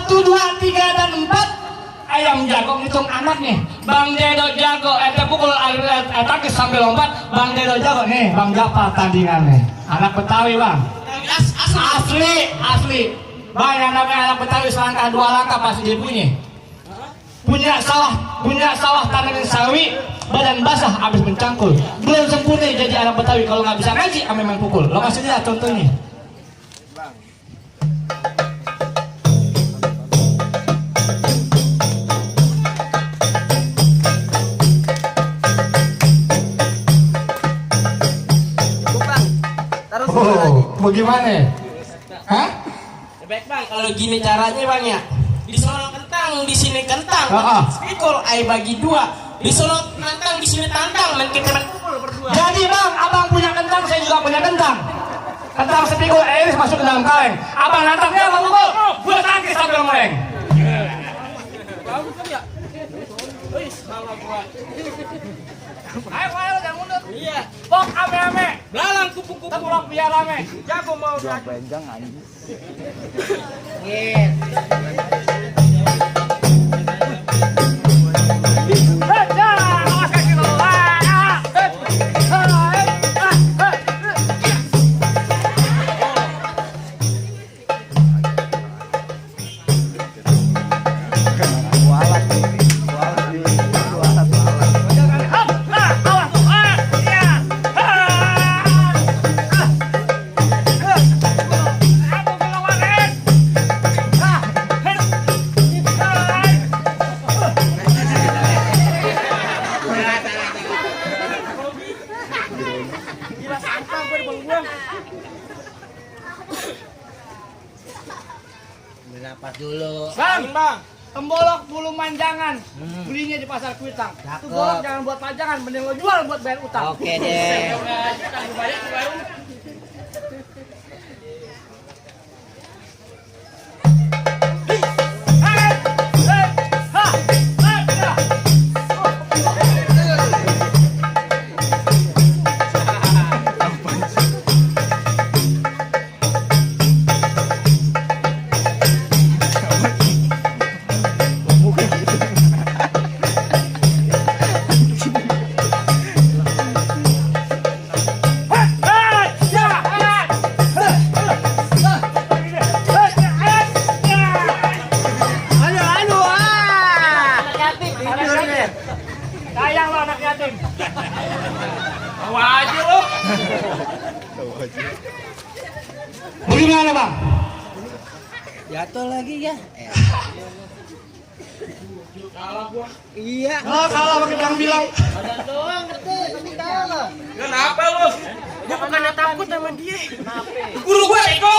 1, 2, 3, dan 4 ayam jago ngitung anaknya. Bang Dedo jago, pukul takis sampai lompat. Bang Dedo jago nih, Bang Japar tandingannya. Anak Betawi bang. Asli. Bang yang namanya anak Betawi selangkah 2 langkah pasti dia punya. Punya sawah tanaman sawi, badan basah habis mencangkul. Belum sempurna jadi anak Betawi kalau nggak bisa ngaji, memang pukul. Lo kasih lihat contohnya. Bagaimana? Hah? Baik bang, kalau gini caranya bang ya. Di sono kentang, di sini kentang. Pikul ai bagi 2. Di sono kentang, di sini tantang. Main kita main pukul berdua. Jadi bang, abang punya kentang, saya juga punya kentang. Kentang sepikul iris masuk ke dalam kaleng. Abang nantangnya abang pukul, gue tangkis sambil meleng. Bagus kan ya? Wih, salah gua. Ayo jangan mundur. Iya. Pok ame-ame. Belalang kupu-kupu. Tepuk biar rame. Jago mau Gua benjang anjing. Napas dulu. Bang, tembolok bulu manjangan. Belinya di pasar Kuitang. Itu bolok jangan buat pajangan, mending lo jual buat bayar utang. Oke deh. Sayang lo anak yatim. Tahu aja lo. Bagaimana bang? Jatuh lagi ya. Salah gua. Iya. Oh salah pakai bilang. Ada doang ngerti, tapi kalah. Kenapa lo? Gua bukannya takut sama dia. Guru gua Eko.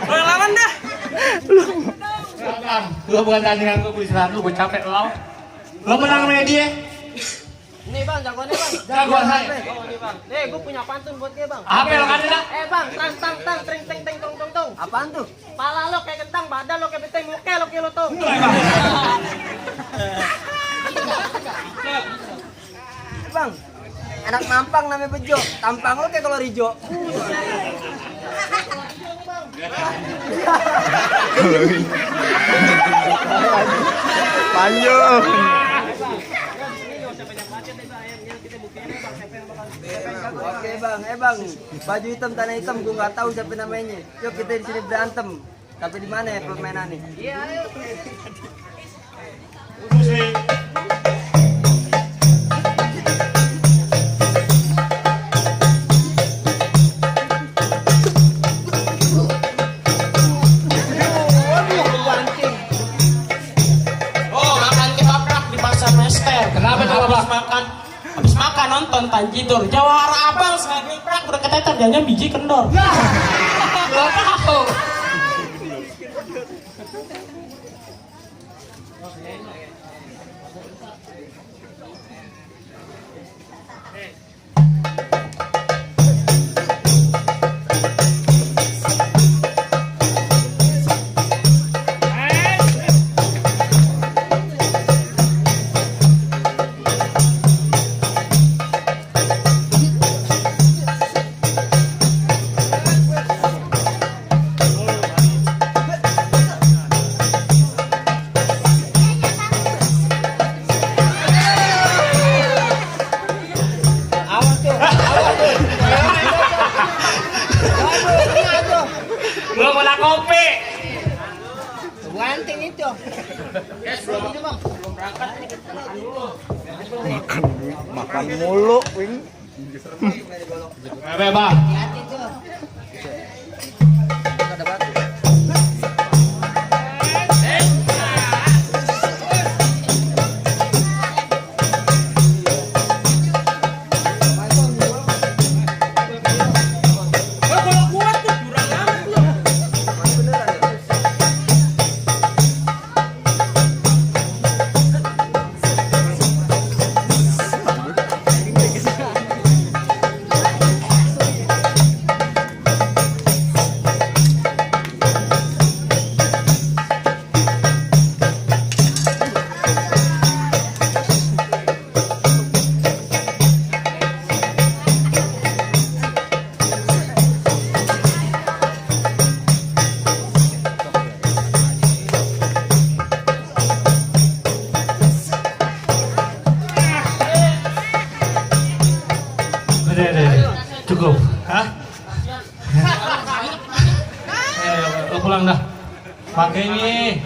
Lo yang lawan dah. Lo bukan tandingan gue istirahat lu, gue capek lo. Lo menang sama dia. Nih bang, jagoannya bang. Jagoan saya. Oh nih bang. Nih gua punya pantun buat dia bang. Apa lo kan dah? Bang, tang tring teng teng tong tong tong. Apaan tuh? Pala lo kayak kentang, badan lo kayak beteng, muka lo kayak loto. Bang, anak Mampang namanya Bejo. Tampang lo kayak kolor hijau. Panjang. Oke bang, bang, baju hitam tanah hitam, gue nggak tahu siapa namanya. Yuk kita di sini berantem. Tapi di mana ya permainannya? Iya, ayo. Oh, makan ketoprak di pasar Mester. Kenapa tuh abang? Habis makan nonton Tanjidur. Jawara abang sekali prak udah keteter jangan biji kendor. Lo tahu. makan mulu, wing. Bang. Ada batu. Cukup. Hah? Lo pulang dah. Pakai ini.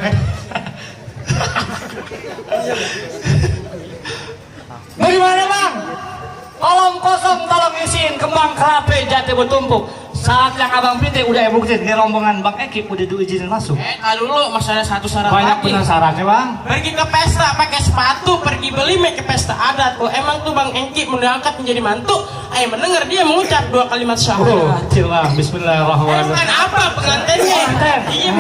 Bagaimana bang? Kolom kosong tolong isiin kembang kerape jati bertumpuk. Saat yang abang pintai udah buktiin ke rombongan bang Ekip udah diizinin masuk. Dulu masih ada satu syarat Banyak lagi. penasarannya bang. Pergi ke pesta pakai sepatu, pergi beli make ke pesta adat. Kalau emang tuh Bang Engki mau diangkat menjadi mantu, ayo mendengar dia mengucap 2 kalimat syahadat. Cil bang. Bismillahirrahmanirrahim. Apa pengantinnya? Pengantin. Iya.